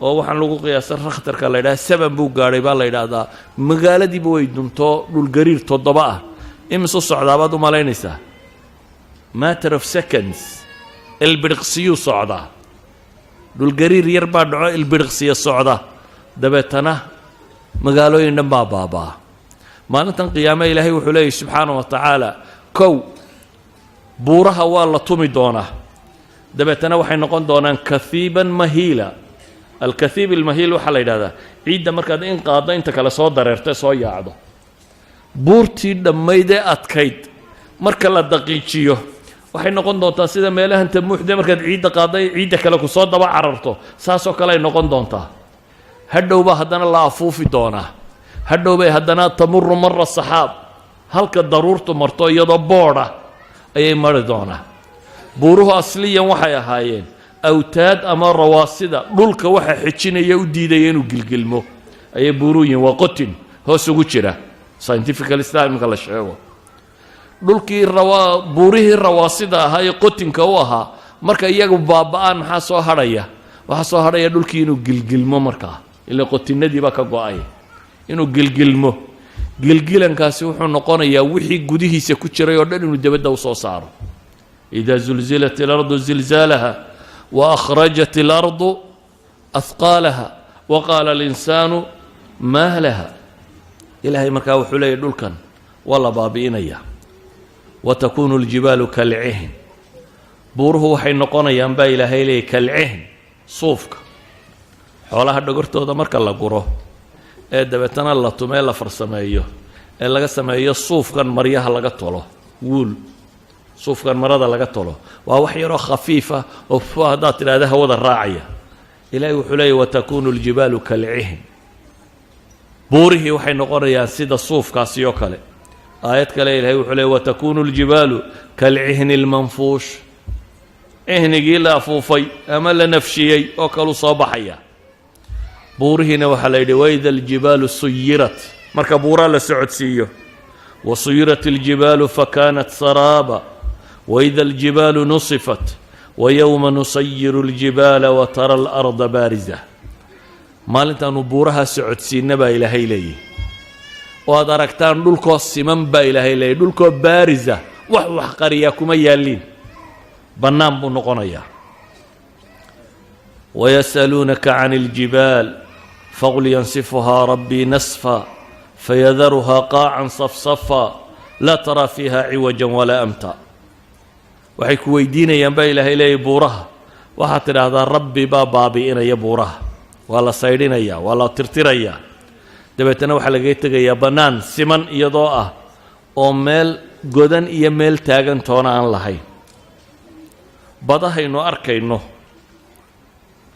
oo waxaan lagu qiyaasa Richterka la yidhaha 7 buu gaadhay baa la yidhaahdaa, magaaladiiba way dunto. Dhul gariir 7 ah imisu socdaa baad u malaynaysaa? Matter of seconds, ilbidhiqsiyuu socdaa. Dhulgariir yar baa dhaco, ilbidhiqsiya socda, dabeetana magaalooyin dhan baa baabaa. Maalintan qiyaame Ilaahay wuxuu leeyahy subxaana wa tacaala: kow, buuraha waa la tumi doonaa, dabeetana waxay noqon doonaan كثيبا مهيلا. الكثيب المهيل waxaa la yidhahdaa ciidda markaad in qaaddo inta kale soo dareerta, soo yaacdo. Buurtii dhammayd ee adkayd marka la daqiijiyo waxay noqon doontaa sida meelahan tamuuxde markaad ciidda qaadda ciidda kale ku soo daba cararto, saasoo kale ay noqon doontaa. Hadhowbaa haddana la afuufi doonaa. Hadhow bay haddana تمر مر السحاب, halka daruurtu marto iyadoo boodha ayay mari doonaa. Buuruhu asliyan waxay ahaayeen awtaad ama rawaasida dhulka waxa xejinaya, u diidaya inuu gilgilmo ayay buuruhu yihiin. Waa qotin hoos ugu jira, scientifically sida imika la sheego. Dhulkii rawa, buurihii rawaasida ahaa ee qotinka u ahaa, marka iyagu baaba-aan maxaa soo hadhaya? Waxaa soo hadhaya dhulkii inuu gilgilmo markaa, ila qotinadii baa ka go-ay. Inuu gilgilmo, gilgilankaasi wuxuu noqonayaa wixii gudihiisa ku jiray oo dhan inuu debadda usoo saaro. إذا زلزلت الأرض زلزالها وأخرجت الأرض أثقالها وقال الإنسان ما لها. Ilaahay markaa wuxuu leeyahy dhulkan waa la baabi'inaya. وتكون الجبال كالعهن, buuruhu waxay noqonayaan baa Ilaahay leeyay كالعهن, suufka xoolaha dhogortooda marka la guro ee dabeetana la tumee, la farsameeyo ee laga sameeyo suufkan maryaha laga tolo, wool, suufkan marada laga tolo, waa wax yaroo khafiifa oo fu haddaad tidhahda hawada raacaya. Ilaahay wuxuu leeyahy: وتكون الجبال كالعهن, buurihii waxay noqonayaan sida suufkaasi oo kale. Aayad kale Ilahay wuxuu leey: وتكون الجبال كالعهن المنفوش, cihnigii la afuufay ama la nafshiyey oo kaluu soo baxaya. Buurihiina waxaa la yidhi: وإذا الجبال سيرت, marka buuraa la socodsiiyo. وسيرت الجبال فكانت سرابا وإذا الجبال نسفت ويوم نسير الجبال وترى الأرض بارزة. Maalintaanu buuraha socodsiinna baa Ilaahay leeyihi, oo aad aragtaan dhulkoo siman baa Ilaahay leeyahy, dhulkoo baarisa, wax wax qariyaa kuma yaalliin, bannaan buu noqonayaa. ويسألونك عن الجبال فقل ينسفها ربي نسفا فيذرها قاعا صفصفا لا ترى فيها عوجا ولا أمتا. Waxay ku weydiinayaan baa Ilaahay leeyay buuraha. Waxaad tidhaahdaa, Rabbi baa baabi'inaya buuraha. Waa la saydhinayaa, waa la tirtirayaa, dabeetana waxaa lagaga tegayaa bannaan siman iyadoo ah oo meel godan iyo meel taagan toona aan lahayn. Badahaynu arkayno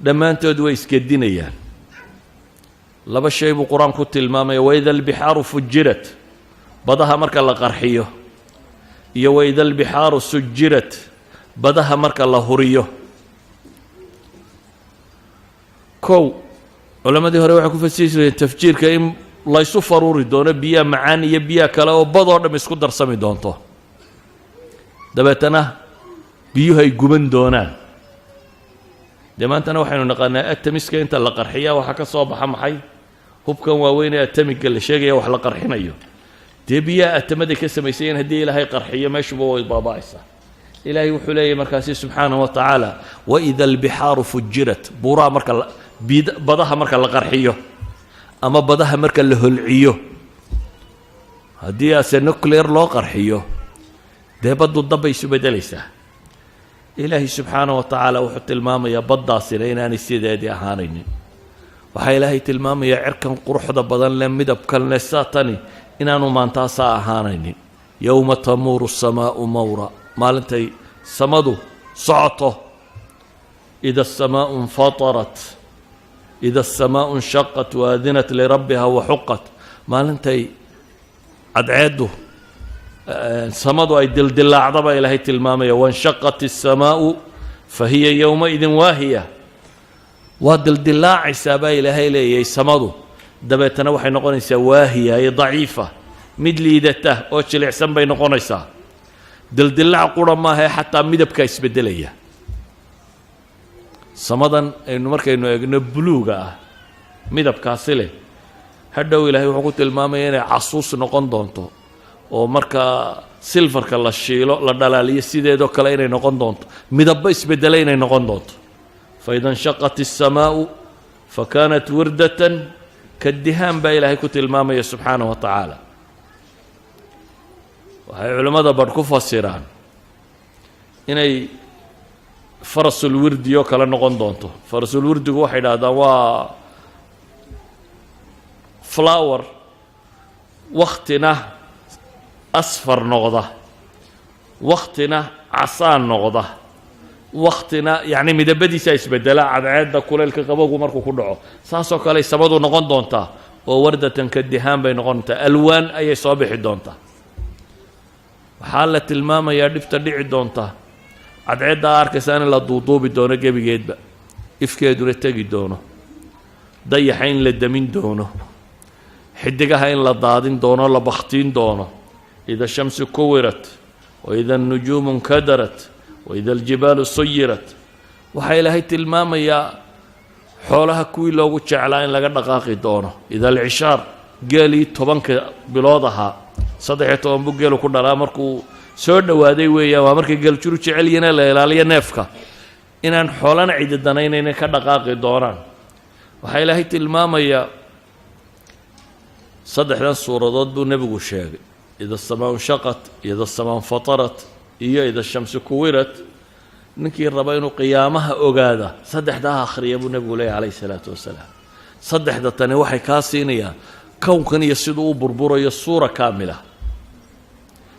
dhammaantood way isgedinayaan. Laba shay buu Qur-aanku tilmaamaya: وإذا البحار فجرت, badaha marka la qarxiyo, iyo وإذا البحار سجرت, badaha marka la huriyo. Kow, culammadii hore waxay ku fasiri jireen tafjiirka in laysu faruuri doono biyaha macaan iyo biyaha kale oo badoo dham isku darsami doonto, dabeetana biyuhu ay guban doonaan. Dee maantana waxaynu naqaanaa atomiska inta la qarxiya waxaa ka soo baxa maxay? Hubkan waaweyn ee atomiga la sheegaya wax la qarxinayo, dee biyaha atamaday ka samaysayeen haddii Ilaahay qarxiyo, meeshuba way baaba'aysaa. Ilaahay wuxuu leeyahy markaasi subxaanahu wa tacaala: وإذا البحار فجرت. Buuraha marka badaha marka la qarxiyo ama badaha marka la holciyo, haddii ase nuclear loo qarxiyo, dee baddu dabbay isu beddelaysaa. Ilaahay subxaanahu wa tacaala wuxuu tilmaamayaa baddaasina inaanay sideedii ahaanaynin. Waxaa Ilaahay tilmaamayaa cirkan quruxda badan leh, midabkan leh, saatani inaanu maantaasaa ahaanaynin. يوم تمور السماء مورا, maalintay samadu socoto. إذا السماء انفطرت, إذا السماء انشقت وأذنت لربها وحقت. Maalintay cadceeddu, samadu ay dildilaacdaba Ilaahay tilmaamaya. وانشقت السماء فهي يومئذ واهية. Waa dildilaacaysaa baa Ilaahay leeyahay samadu, dabeetana waxay noqonaysaa واهية ay daciifa, mid liidata oo jilicsan bay noqonaysaa. Dildilaac qura maahae, xataa midabkaa isbeddelaya. Samadan aynu markaynu eegno buluuga ah, midabkaasi leh, hadhow Ilaahay wuxuu ku tilmaamaya inay casuus noqon doonto, oo markaa silfarka la shiilo, la dhalaaliyo, sideedoo kale inay noqon doonto, midabba isbeddelay inay noqon doonto. فإذا انشقت السماء فكانت وردة كالدهان baa Ilaahay ku tilmaamaya subxaanaه wa tacaala. Waxay culimmada barh ku fasiraan inay farasulwirdi oo kale noqon doonto. Farasulwirdigu waxay idhahdaan waa flower waktina asfar noqda, waktina casaan noqda, waktina yacni midabadiisa isbedela, cadceedda, kuleylka, qabowgu markuu ku dhaco. Saasoo kale samadu noqon doontaa oo وردة كالدهان bay noqon doontaa, alwaan ayay soo bixi doontaa. Waxaa la tilmaamayaa dhibta dhici doonta. Cadceedda a arkaysaa in la duuduubi doono gebigeedba, ifkeeduna tegi doono, dayaxa in la demin doono, xidigaha in la daadin doono, la bakhtiin doono. إذا الشمس كورت وإذا النجوم انكدرت وإذا الجبال سيرت. Waxaa Ilaahay tilmaamayaa xoolaha kuwii loogu jeclaa in laga dhaqaaqi doono. إذا العشار, geelii 10ka bilood ahaa, 13 buu geelu ku dhalaa, markuu soo dhowaaday weeyaan, waa markay geeljuru jecel yihiin la ilaaliyo neefka, inaan xoolana cidi danaynayna ka dhaqaaqi doonaan. Waxaa Ilaahay tilmaamayaa saddexdan suuradood buu nebigu sheegay: إذا السماء انشقت, إذا السماء انفطرت iyo إذا الشمس كورت. Ninkii raba inuu qiyaamaha ogaada, saddexdaa akhriya buu nebigu leeyahy calayhi salaatu wasalaam. Saddexda tani waxay kaa siinayaan kownkan iyo siduu u burburayo suura kaamila,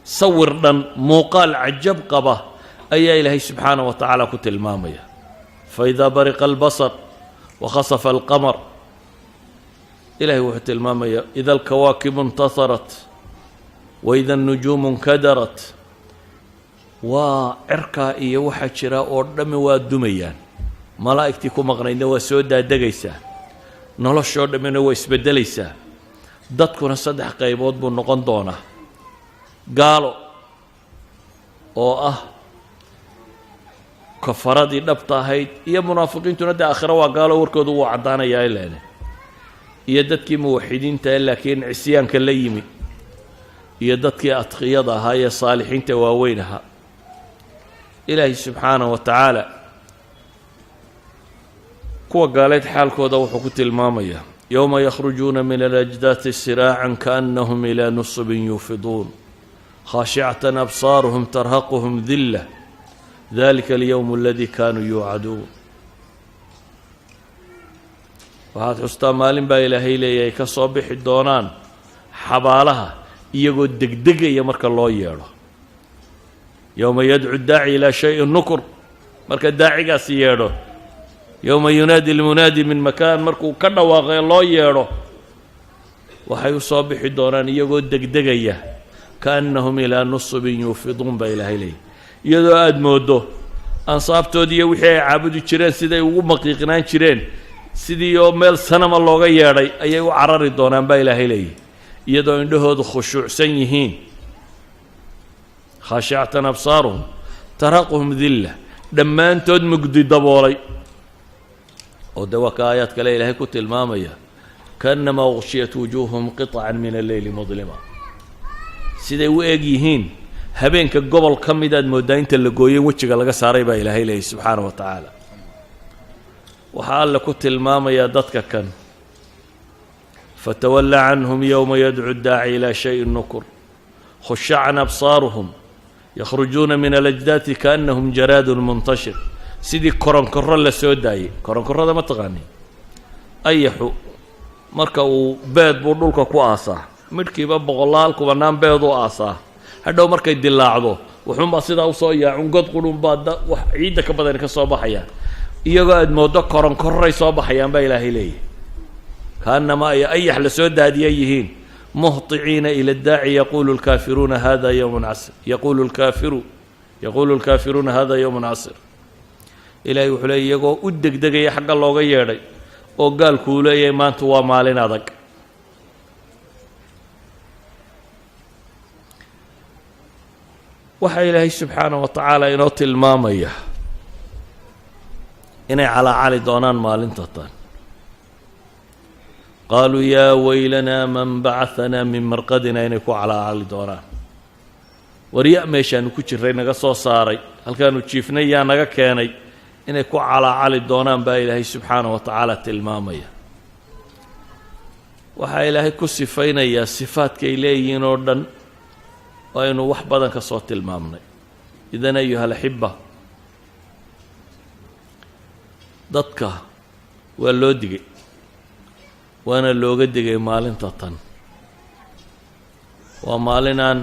sawir dhan, muuqaal cajab qaba ayaa Ilaahay subxaanaه wa tacaala ku tilmaamaya. فإذا برق البصر وخسف القمر. Ilahay wuxuu tilmaamaya إذا الكواكب انتثرت وإذا النجوم انكدرت. Waa cirkaa iyo waxaa jira oo dhammi waa dumayaan, malaa'igtii ku maqnaydna waa soo daadegaysaa, noloshoo dhammina waa isbeddelaysaa. Dadkuna saddex qaybood buu noqon doonaa: gaalo oo ah kafaradii dhabta ahayd, iyo munaafiqiintuna dee aakhiro waa gaalo, warkoodu wuu caddaanayaa ileene, iyo dadkii muwaxidiinta laakiin cisyaanka la yimi, iyo dadkii adqiyada ahaa ee saalixiinta waaweyn ahaa. Ilaahay subxaanaه wa tacaala kuwa gaaleed xaalkooda wuxuu ku tilmaamayaa: يوم يخرجون من الأجداث سراعا كأنهم إلى نصب يوفضون خاشعة أبصارهم ترهقهم ذلة. Dalika alyowm aladi kaanuu yuucaduun. Waxaad xustaa maalin baa Ilaahay leeyahay ka soo bixi doonaan xabaalaha iyagoo degdegaya marka loo yeedho. Yowma yadcu daaci ilaa shayin nukur, marka daacigaasi yeedho. Yowma yunaadi lmunaadi min makaan, markuu ka dhawaaqee loo yeedho, waxay u soo bixi doonaan iyagoo degdegaya. Kaannahum ilaa nusubin yuufiduun baa Ilaahay leeyahy, iyadoo aada mooddo ansaabtoodii iyo wixii ay caabudi jireen siday ugu maqiiqnaan jireen, sidii oo meel sanama looga yeedhay ayay u carari doonaan baa Ilaahay leeyahy, iyadoo indhahoodu khushuucsan yihiin. Khaashicatan absaaruhum tarhaquhum dilla, dhammaantood mugdi daboolay. Oo de waa ka aayaad kale Ilaahay ku tilmaamaya, kaannamaa uqshiyat wujuuhuhum qiطcan min alleyli mudlima. Siday u eg yihiin habeenka gobol ka midaad mooddaa inta la gooyey wejiga laga saaray baa Ilaahay leeyahy subxaana wa tacaala. Waxaa Alle ku tilmaamayaa dadka kan: fatawalla canhum yowma yadcu daaci ilaa shayin nukur, khushacan absaaruhum, yakhrujuuna min alajdaati kaannahum jaraadun muntashir. Sidii koronkorro la soo daayey. Koronkorrada ma taqaani? Ayaxu marka uu beed buu dhulka ku aasaa, midhkiiba boqolaal kubanaan beeduu aasaa. Hadhow markay dilaacdo, wuxuunbaa sidaa usoo yaacun, god qurunbaa wax ciidda ka badani ka soo baxayaan. Iyagoo aada mooddo koronkorray soo baxayaan baa Ilaahay leeyahy, kaanama ay ayax la soo daadiya yihiin. Muhطiciina ila اdaaci, yaqulu اlkaafiruuna hada yowmun casir, yaqulu lkaafiruuna hada yowmun casir. Ilahay wuxuu leeyay, iyagoo u degdegaya xagga looga yeedhay, oo gaalkuu leeyahay maanta waa maalin adag. Waxaa Ilaahay subxaanah wa tacaala inoo tilmaamaya inay calaacali doonaan maalinta tan. Qaaluu yaa weylanaa man bacahanaa min marqadina, inay ku calaacali doonaan: warya meeshaanu ku jiray naga soo saaray, halkaanu jiifnay yaa naga keenay? Inay ku calaacali doonaan baa Ilaahay subxaanah wa tacaala tilmaamaya. Waxaa Ilaahay ku sifaynayaa sifaadkay leeyihiin oo dhan aynu wax badan ka soo tilmaamnay. Idan, ayuha alaxiba, dadka waa loo digay, waana looga digay maalinta tan. Waa maalin aan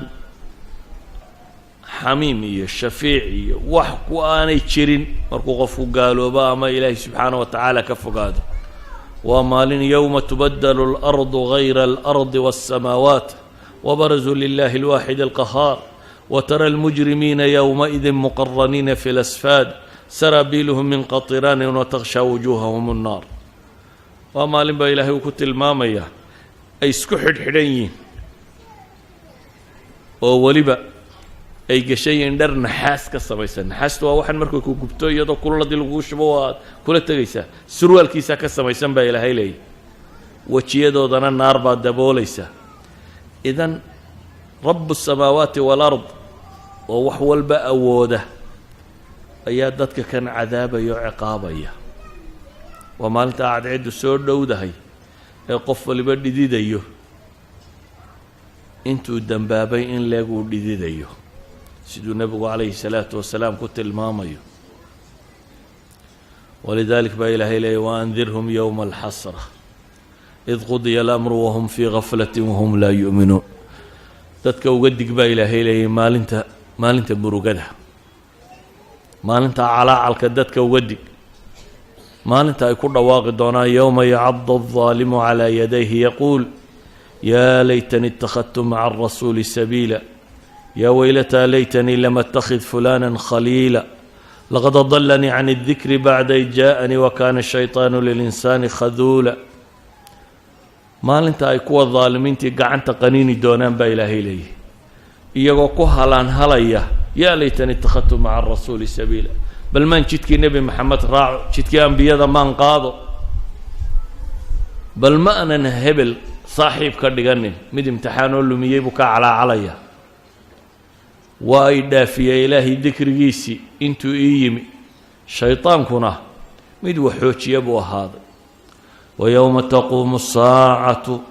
xamiim iyo shafiic iyo wax ku aanay jirin markuu qofku gaaloobo ama Ilaahay subxaanah wa tacaala ka fogaado. Waa maalin yowma tubadalu alardu gayra alardi waالsamaawaat wbarazuu lilahi alwaaxid alqahaar, watara almujrimiina yowmaidin muqaraniina fi lasfaad, saraabiiluhum min qatiraanin watakhshaa wujuuhahum annaar. Waa maalin baa Ilaahay uu ku tilmaamayaa ay isku xidhxidhan yihiin, oo weliba ay gashan yihiin dhar naxaas ka samaysan. Naxaastu waa waxaan markay ku gubto, iyadoo kululadii lagugu shubo waad kula tegaysaa. Surwaalkiisaa ka samaysan baa Ilaahay leeyahy. Wejiyadoodana naar baa daboolaysa. Idan, rabu asamaawaati waalard oo wax walba awooda ayaa dadka kan cadaabaya oo ciqaabaya. Waa maalinta cadceeddu soo dhowdahay ee qof waliba dhididayo, intuu dembaabay in leeg uu dhididayo, siduu nebigu calayhi salaatu wasalaam ku tilmaamayo. Walidalik baa Ilaahay leeyay: waandirhum yowma alxasra id qudiya alamru wahum fii gaflati wahum laa yu'minuun. Dadka uga dig baa Ilaahay leeyay maalinta murugada, maalinta calaacalka. Dadka uga dig maalinta ay ku dhawaaqi doonaan: yowma yacadu aldaalimu calaa yadayhi yaquul yaa laytanii ittakhadtu maca alrasuuli sabiila, yaa weylataa laytanii lam attakhid fulana khaliila, laqad adalanii can اdikri bacda id jaaءanii wakana الshayطaanu lilinsaani khaduula. Maalinta ay kuwa daalimiintii gacanta qaniini doonaan baa Ilaahay leeyahy, iyagoo ku halaan halaya: yaa laytanii ittakhadtu maca arasuuli sabiila, bal maan jidkii Nebi Maxamed raaco, jidkii ambiyada maan qaado, bal ma anan hebel saaxiib ka dhiganin, mid imtixaanoo lumiyey buu ka calaacalaya. Waa ay dhaafiyey Ilaahay dikrigiisii intuu ii yimi, shaydaankuna mid waxoojiya buu ahaaday. Wa yowma taquumu asaacatu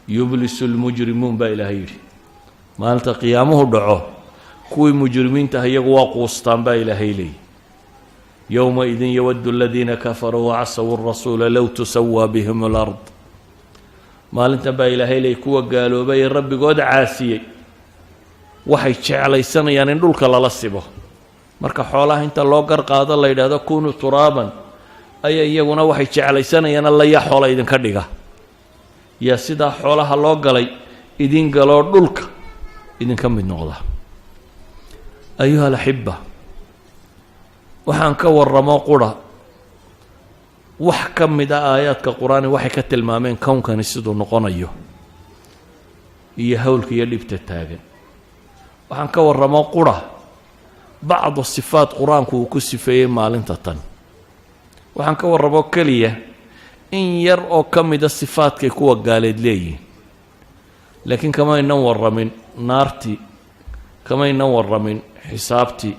yublisu lmujrimuun baa Ilaahay yidhi. Maalinta qiyaamuhu dhaco, kuwii mujrimiinta ah iyagu waa quustaan baa Ilaahay leeyahy. يومئذ يود الذين كفروا وعصوا الرسول لو تسوى بهم الأرض. Maalintan baa Ilaahay ley, kuwa gaaloobay ee Rabbigood caasiyey waxay jeclaysanayaan in dhulka lala sibo. Marka xoolaha inta loo gar qaado la yidhaahdo "كونوا ترابا", ayaa iyaguna waxay jeclaysanayaan alla yaa xoola idinka dhiga, yaa sidaa xoolaha loo galay idin galoo dhulka idinka mid noqda. أيها الأحبة, waxaan ka warramo qura wax ka mid a aayaadka Qur-aani waxay ka tilmaameen kownkani siduu noqonayo iyo hawlka iyo dhibta taagan. Waxaan ka warramo qura bacdu sifaat Qur-aanku uu ku sifeeyey maalinta tan. Waxaan ka warramo keliya in yar oo ka mida sifaadkay kuwa gaaleed leeyihin, laakiin kamaynan warramin naartii, kamaynan warramin xisaabtii,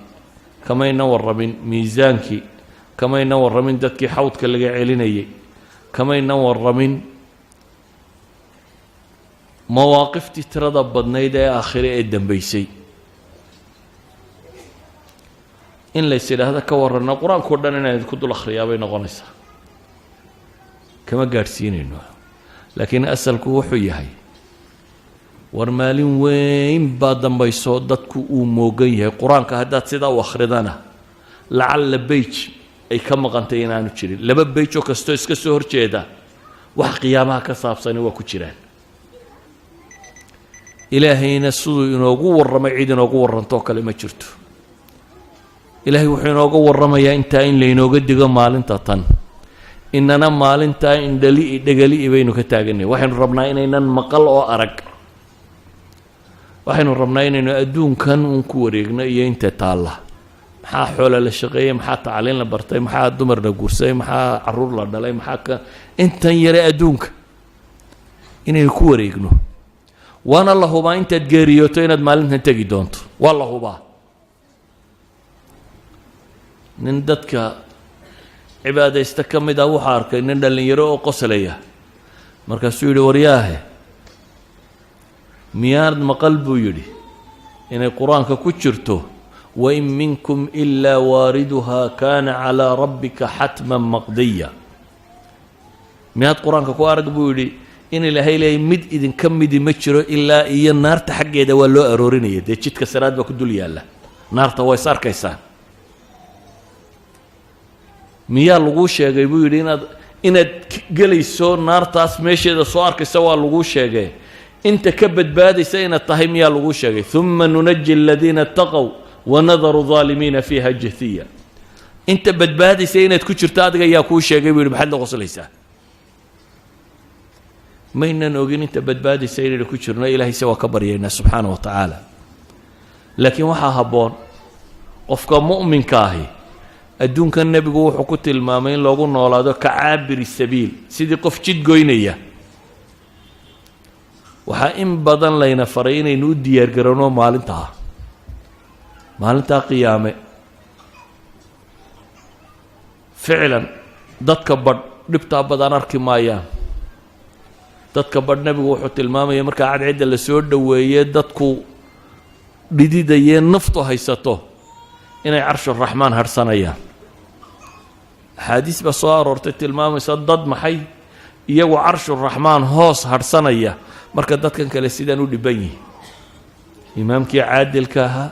kamaynan warramin miisaankii, kamaynan warramin dadkii xawdka laga celinayay, kamaynan warramin mawaaqiftii tirada badnayd ee aakhire ee dambaysay. In lays idhaahdo ka warrano Qur-aankao dhan inaan idinku dul akhriyaa bay noqonaysaa, kama gaadhsiinayno. Laakiin asalku wuxuu yahay, war maalin weyn baa dambayso dadku uu moogan yahay. Qur-aanka haddaad sidaa u akhridana, lacalla page ay ka maqantay inaanu jirin. Laba page oo kastoo iska soo horjeeda wax qiyaamaha ka saabsani waa ku jiraan. Ilaahayna siduu inoogu warramay cid inoogu warrantoo kale ma jirto. Ilaahay wuxuu inooga warramayaa intaa in laynooga digo maalinta tan. Inana maalintaa indhali dhegali'i baynu ka taaganay. Waxaynu rabnaa inaynan maqal oo arag. Waxaynu rabnaa inaynu adduunkan uun ku wareegno iyo inta taalla. Maxaa xoola la shaqeeyey? Maxaa tacliin la bartay? Maxaa dumar la guursaday? Maxaa caruur la dhalay? Maxaa ka intan yare adduunka inaynu ku wareegno? Waana la hubaa intaad geeriyooto inaad maalintan tegi doonto, waa la hubaa. Nin dadka cibaadaysta ka mid ah wuxuu arkay nin dhallinyaro oo qoslaya. Markaasuu yidhi, "Waryaahe, miyaanad maqal," buu yidhi, "inay Qur-aanka ku jirto 'وإن منكم إلا واردها كان على ربك حتما مقضيا'? Miyaad Qur-aanka ku arag," buu yidhi, "in Ilaahay leeyay mid idinka midi ma jiro ilaa iyo naarta xaggeeda waa loo aroorinaya? Dee jidka siraad baa ku dul yaalla, naarta waa is arkaysaan. Miyaa laguu sheegay," buu yidhi, inaad gelayso naartaas meesheeda soo arkaysa? Waa laguu sheegay. Inta ka badbaadaysa inaad tahay miyaa laguu sheegay? 'ثم ننجي الذين اتقوا ونذر الظالمين فيها جثيا'. Inta badbaadaysa inaad ku jirto adiga yaa kuu sheegay?" buu yidhi. "Maxaad la qoslaysaa? Maynan ogin inta badbaadaysa inaynu ku jirno. Ilahayse waa ka baryaynaa subxaana wa tacaala. Laakiin waxaa habboon qofka mu'minka ahi adduunkan nebigu wuxuu ku tilmaamay in loogu noolaado كعابر سبيل, sidii qof jid goynaya. Waxaa in badan layna faray inaynu u diyaargarowno maalintaa, maalintaa qiyaame. Ficlan dadka badh dhibtaa badan arki maayaan. Dadka badh nebigu wuxuu tilmaamaya markaa cadcidda la soo dhoweeye, dadku dhididayee, naftu haysato, inay Carshuraxmaan harhsanayaan. Axaadiis baa soo aroortay tilmaamaysa dad maxay iyagu Carshuraxmaan hoos harhsanaya marka dadkan kale sidaan u dhiban yihin: imaamkii caadilka ahaa,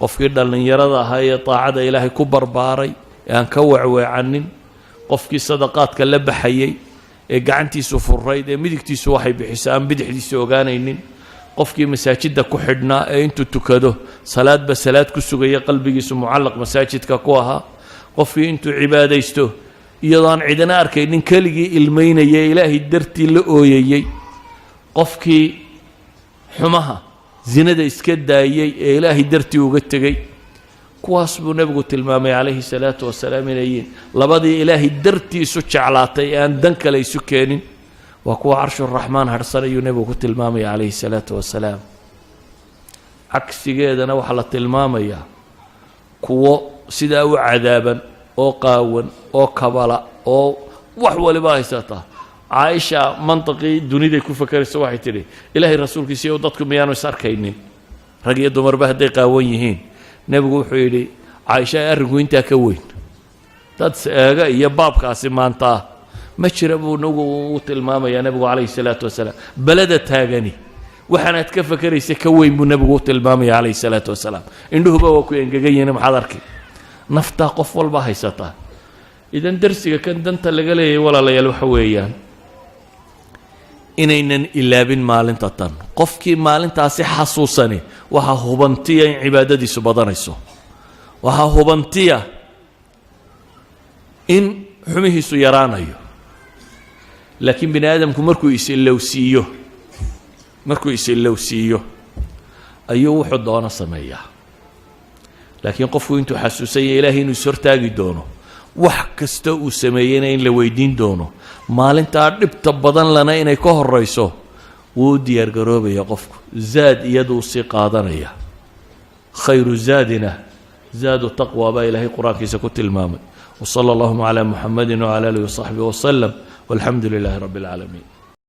qofkii dhallinyarada ahaa ee daacada Ilaahay ku barbaaray ee aan ka wecweecanin, qofkii sadaqaadka la baxayay ee gacantiisu furayd ee midigtiisu waxay bixiso aan bidixdiisu ogaanaynin, qofkii masaajidda ku xidhnaa ee intuu tukado salaadba salaad ku sugaya, qalbigiisu mucallaq masaajidka ku ahaa, qofkii intuu cibaadaysto iyadoo aan cidina arkaynin keligii ilmaynaya, Ilaahay dartii la ooyayey, qofkii xumaha zinada iska daayey ee Ilaahay dartii uga tegey. Kuwaas buu nebigu tilmaamay calayhi salaatu wasalaam inay yihiin labadii Ilaahay dartii isu jeclaatay ee aan dan kale isu keenin. Waa kuwa Carshuraxmaan harhsanayuu nebigu ku tilmaamaya calayhi salaatu wasalaam. Cagsigeedana waxaa la tilmaamayaa kuwo sidaa u cadaaban oo qaawan oo kabala oo wax waliba haysata. Caaisha mantiqii duniday ku fakeraysa waxay tidhi, "Ilaahay rasuulkiisiiyo, dadku miyaanu is arkaynin, rag iyo dumarba hadday qaawan yihiin?" Nebigu wuxuu yidhi, "Caaisha, arrinku intaa ka weyn." Dad eega iyo baabkaasi maanta ma jira buu nagu u tilmaamayaa nebigu calayhi salaatu wasalaam. Belada taagani waxaanaad ka fakeraysa ka weyn buu nebigu u tilmaamaya calayhi salaatu wasalaam. Indhuhuba waa ku engegan yihiin, maxaad arki? Naftaa qof walba haysataa. Idan darsiga kan danta laga leeyahay, walaalayaal, waxa weeyaan inaynan ilaabin maalinta tan. Qofkii maalintaasi xasuusani, waxaa hubantiya in cibaadadiisu badanayso, waxaa hubantiya in xumihiisu yaraanayo. Laakiin bini aadamku markuu is-ilowsiiyo ayuu wuxuu doono sameeyaa. Laakiin qofku intuu xasuusan yahay Ilaahay inuu is-hortaagi doono, wax kasta uu sameeyeyna in la weydiin doono, maalintaa dhibta badan lana inay ka horeyso, wuu u diyaargaroobaya qofku, zaad iyaduu sii qaadanaya. خير زادنا زاد التقوى baa Ilaahay Qur-aankiisa ku tilmaamay. وصلى اللهم على محمد وعلى آله وصحبه وسلم والحمد لله رب العالمين.